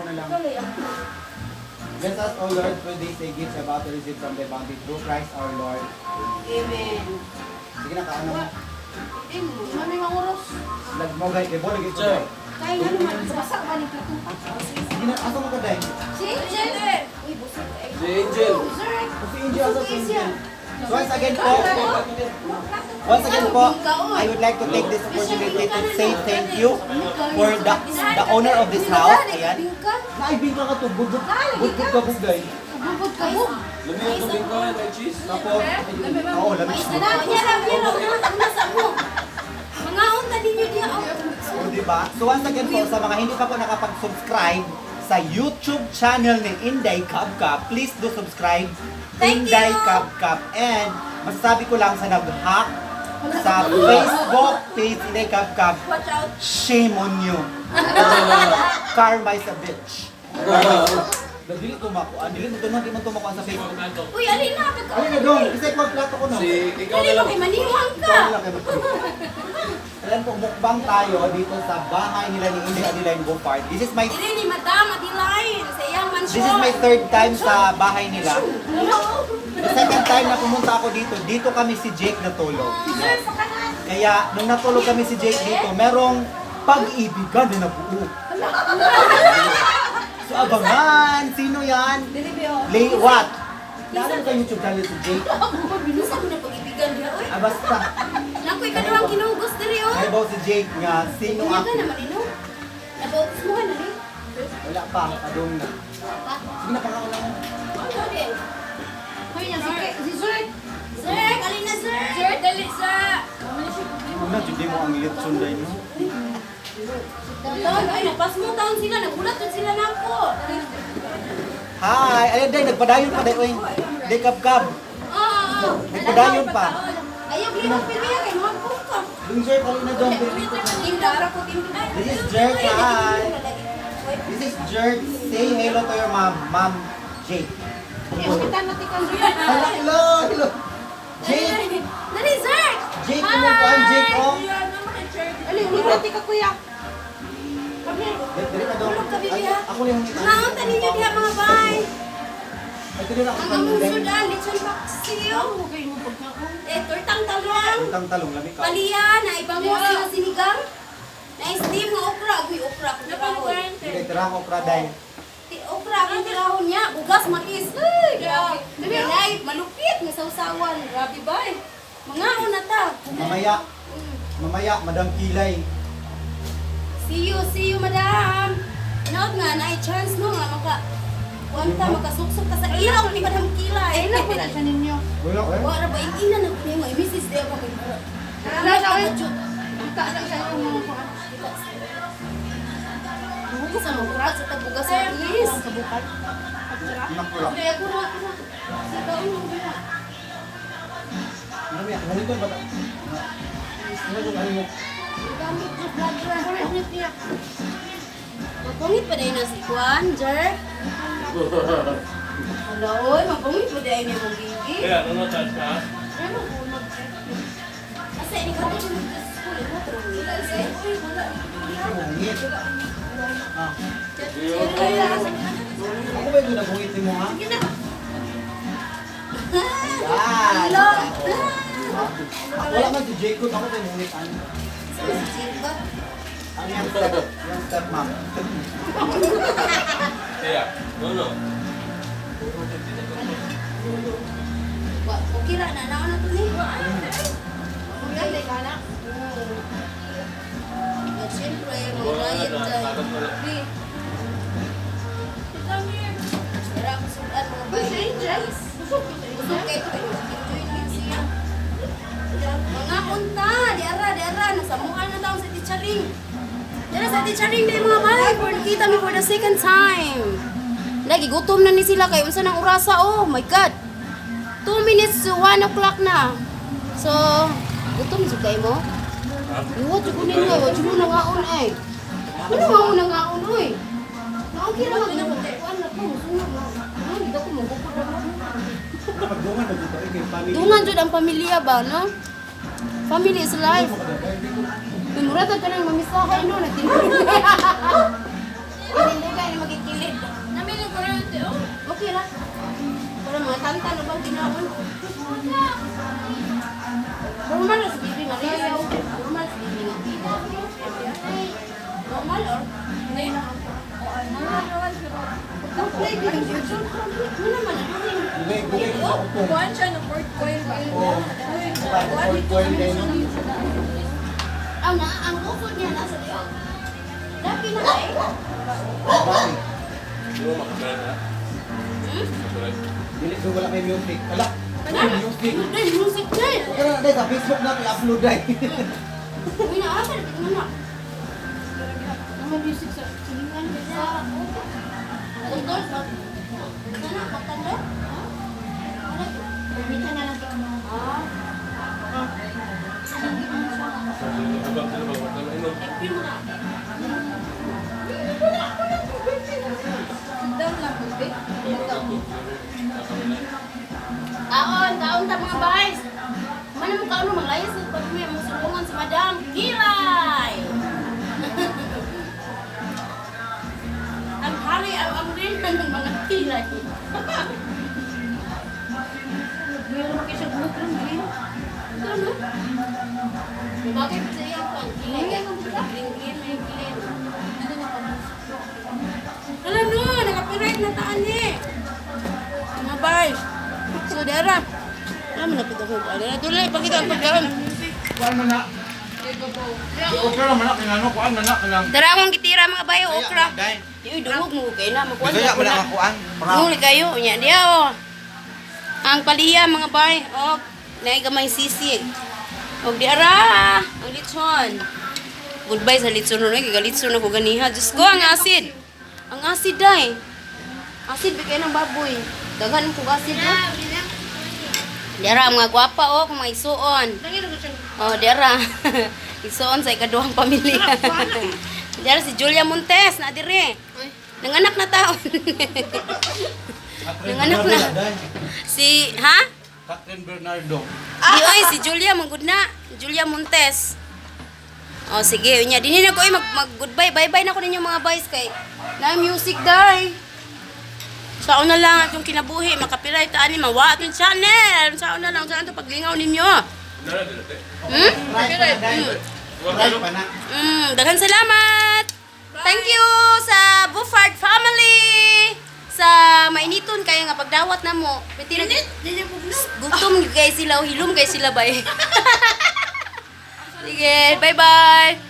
na lang. Bless us, O Lord, for these thy gifts about to receive from thy bounty through Christ our Lord. Amen. Sige na, kaano mo. Mami, manguros. Lag mo, guys. Kay Bolo, gito. Sir. Kaya nga naman, basa ba ni platong pa? Sige na, asa mo ka, day? Si Angel! Uy, busog eh. Si Angel. Sir, Si Angel, asa si Angel? So once again po, I would like to take this opportunity to say thank you for the owner of this house. Ayan. Naibing ka ka to. Good, good, good ka, bugay. Bugod ka mo. Lami yung tubig ko, may cheese. Tapos, oo, lamig. Mais na na, niya lang, niya lang, nasa mo. Mga unta ninyo diya. O, di ba? So once again po, sa mga hindi pa po nakapag-subscribe sa YouTube channel ni Inday Kabkab, please do subscribe Thank Inday you! Kabkab. And masasabi ko lang sa nag-hack sa Facebook page Inday Kabkab, Watch out. Shame on you. Karma is a bitch. Dili ko makuan, dili mo tunon, di mo tumakuan sa Facebook. Uy, alin na, pagka. Alin na dong, kasi magplato ko na. Si ikaw Dali na mo lang. kay maniwang ka. Ikaw na lang, kay Ayan po, mukbang tayo dito sa bahay nila ni Inday Adeline Bopart. This is my Dili ni Madam Adeline sa iyang mansyon. This is my third time sa bahay nila. Hello. The second time na pumunta ako dito, dito kami si Jake natulog. Sir, sa kanan. Kaya nung natulog kami si Jake dito, merong pag-ibigan na nabuo. So abangan, sino yan? Dili ba? Lay what? Lalo sa YouTube channel si Jake. Binusa ko na pag-ibigan diha oy. Ah, basta. Nakoy kaduhang kinugos diri oy. Ay si Jake nga, sino Unya ako? ka naman ino. Nabautos mo ka na ni. Wala pa, padung na. Sige na, pangako lang. Ano din? Hoy, yan si Sir. Sir, alin na sir. Sir, dali sa. Una, jud mo ang litson dahil no? Taon, ay napas mo taon sila, nagulat jud sila nako. Hi! Ayun, day, nagpadayon pa, day, oy. Day, kab-kab. Oo. Nagpadayon pa. Ayaw gihong pilya kay mga ka. Dung sir, pali na dong. Tinda ra ko tinda. This is Jerk, hi. This is Jerk. Say hello to your mom, Ma'am Jake. Hala, hello, hello. Jake, Dali, Zerk! Jake, kumukuan, Jake, oh. Ali, ulit ka kuya. Come here. Dili ka dong. Tulog ka, bibi, Ay, ha? ako na yung ngita. Naunta ninyo diha mga bay. Ay, tuloy na ako. Ang among sudan, lechon paksiw. Eh, tortang talong. Utang talong, lami ka. Paliya, na ibangos na sinigang. Na steam nga okra, agoy okra. Napang Hindi, tira ako, praday. Ti okra ang tirahon niya, bugas mais. Ay, grabe. Nay, malupit nga sausawan. Grabe bay. Mga una ta. Mamaya, mamaya, Madam Kilay. See you, madam. Naot nga na chance no nga maka kuan ta makasuksok ta sa ilok ni Madam Kilay. Ay, na na siya ninyo. Wala, eh. Wa ra ba ing ina na kuya nga Mrs. Deo pa kay mura. Wala siya, oy. Kita na siya yung mga kuan. Sa mga sa tagbugas mais. Sa bukal. Nakula. Hindi ako na ako na. Sa kaon mo ba? Mamaya, ngunit ba ta? Ano ba mo? Gamit na vlogger. Kunit niya. Mapungit pa dahil na si Juan, Jerk. Hala, oy, mapungit pa dahil niya mong gigi. Kaya, ano charge ka? Ano unod? Asa, ini ka ito sa school. Imo, pero wala. Bungit. Ah. Ako ba yung nabungit mo, ha? Sige na. Yan. Hello. Wala man si Jacob, ako ba yung bungit, ano? Sino si Jake ba? Ano yung step ma'am? Kaya, no, no. Okay ra na, naon na to ni. Maganda ka na. At siyempre, mga diet dahil. Pero ako sulat mga Uy, si Angel. Busog ko sa Busog kayo ko enjoy niyo siya. Mga unta, di ara, di ara, nasamuan na taon sa teacher ring. Dara sa teacher ring di mga bay, for nakita mi for the second time. Lagi gutom na ni sila kay unsa nang orasa, oh my God. 2 minutes to 1 o'clock na. So, gutom jud kay mo? Iwa jud ko ninyo, wa jud mo nangaon ay. Ano nga mo nangaon oy? Naong kira nga kuan na ko, musunod na. Ano dito ko mugukod na ko. Pagdungan na dito, eh, kay family. Dungan jud ang pamilya ba, no? Family is life. Murata ka nang mamisahay no, nagtindog. Nagtindog ni magkikiwi. gilid. Namin yung kuryente, oh. Okay lang. Wala mga tanta na bang ginaon. Normal na sa bibi nga rin. Normal sa bibi nga. Normal or? Hindi. Normal naman, pero Complete din. Ano naman? Ano rin? Dugay, dugay sa utong. kuhan siya ng fourth coil ba? Oo. Fourth coil din, no? Ang na ang ukod niya nasa liog. Laki na eh. Bakit? Di mo makakaroon ha? Hmm? Copyright. Dili so wala kay music. Wala. Ano? Music. Ay, music na eh. Okay na, dahil sa Facebook na i-upload dahil. Uy, na asa na na. Naman music sa silingan. Sa Tungkol sa sana pagtanda? Ha? Wala. Pumita na lang ito. Ah, Abang sila ba? Wala inom. FP mo na. Down lang, tubig. Kaon, kaon ta mga guys. Mana mo kaon manglayas sa pag-uwi mo sulungan si Madam Kilay. Ang hari ang reyna ng mga kilay. Meron mo kayo sa group room, green. Ito no? Bakit sa iya ko ang kilay? Green green na yung kilay. No? Ano na kami? Ala no, nakapirait na taan eh. Mga guys. So dara. Ano malapit ako. Dara tuloy pakita ang pagkaon. Kuan man na. Okra man na kinano kuan man na kanang. Dara akong gitira mga bayo okra. Dahil. Di dungog mo kay na makuan. Bisaya wala nga kuan. Dungog kayo nya diya oh. Ang paliya mga bay. Oh, naay gamay sisig. Og di ara ang litson. Goodbye sa litson no kay galitson ako ganiha. Diyos ko ang acid. Ang acid day. Acid bigay ng baboy. Daghan ko acid no. Di ara ang mga gwapa oh, kung mga isuon. Oh, di ara. Isuon sa ikaduhang pamilya. Di ara si Julia Montes na dire. Nanganak na taon. Nanganak na. Si, ha? Catherine Bernardo. Di oy, si Julia manggod na. Julia Montes. Oh, sige, unya dinhi na ko ay mag goodbye. Bye-bye na ko ninyo mga boys kay na music day. Sa una lang atong kinabuhi, makapilay ta ani mawa atong channel. Sa una lang sa ato paglingaw ninyo. Nara dila te. Hmm? Right pa na dahil. Right pa na. Daghan salamat. Thank you sa Buffard family. Sa mainiton kayo nga pagdawat na mo. Pwede na gutom gyud kay sila o hilom kay sila bay. Sige, bye-bye.